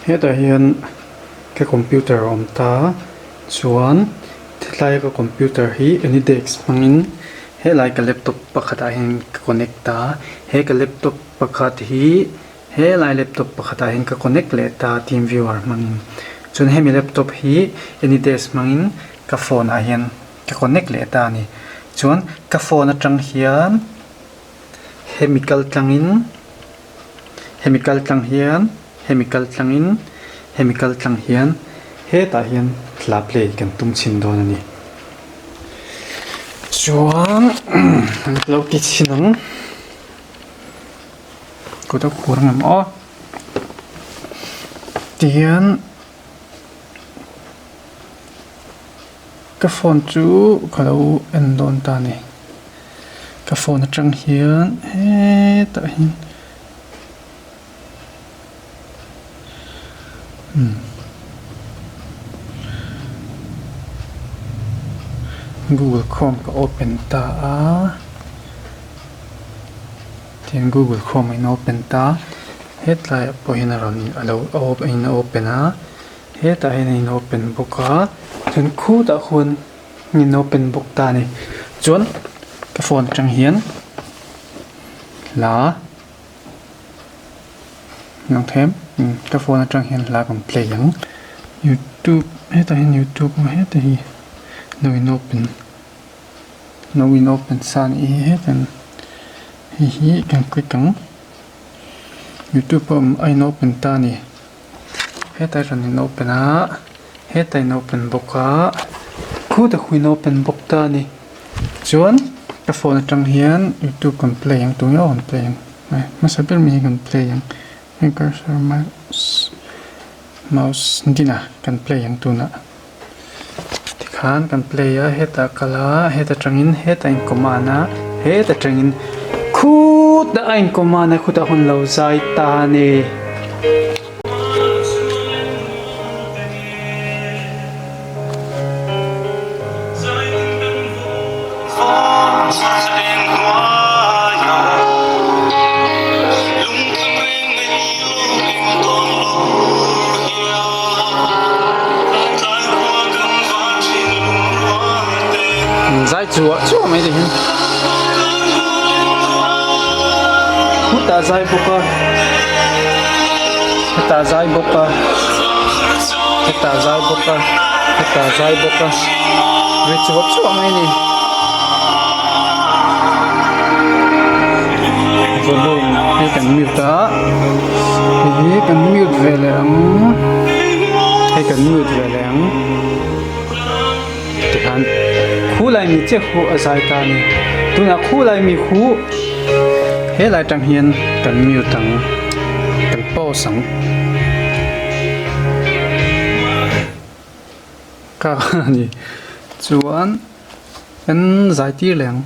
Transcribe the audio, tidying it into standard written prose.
Hetah hian ka computer a awm ta chuan hetlai ka computer hi anydesk hmangin helai ka laptop pakhatah hian ka connect a he ka laptop pakhat hi helai laptop pakhatah hian ka connect leh ta team viewer hmangin chuan hemi laptop hi anydesk hmangin ka phone ah hian ka connect leh ta a ni chuan ka phone atang hian hemi kal tlangin hemi kal tlang hian hemi kal tlangin hemi kal tlang hian hetah hian hla play kan tum chhin dawn a ni chuan lo ti chhin ang kut a khur ang em aw tihian ka phone chu ka lo en dawn ta a ni ka phone atang hian hetah hian umm google chrome ka open ta a tihian google chrome a in open ta hetlai ah pawh hian a rawn a lo a in open a. Hetah hian a in open bawk a chuan khutah khuan a in open bawk ta a ni chuan ka phone atang hian hla lang thei em ka phone atang hian hla kan play ang youtube hetah hian youtube a heta hi lo in open lo in open sa a nih hi hetah hei hi kan click ang youtube pawh a in open ta a ni. Hetah rawn in open a hetah in open bawk a khutah khu in open bawk ta a ni chuan ka phone atang hian youtube kan play ang tunge aw kan play ang hmasa ber mai hi kan play ang heng cursor mouse mouse dina kan play ang tunah tikhan kan play a hetah a kal a heta tangin hetah in command a heta tangin khutah a in command a khutah hun lo zai ta a ni. Zai chuah chuah mai te hian khutah zai bawk a hetah zai bawk a hetah zai bawk a hetah zai bawk a ri chuah chuah mai a ni volume hei kan mute a hei hi kan mute ve leh ang hei kan mute ve leh ang tikhan khulai mi chiah khu a zai ta a ni tunah khulai mi khu helai atang hian kan mute ang kan pause ang ka a ni chuan kan zai tir leh ang.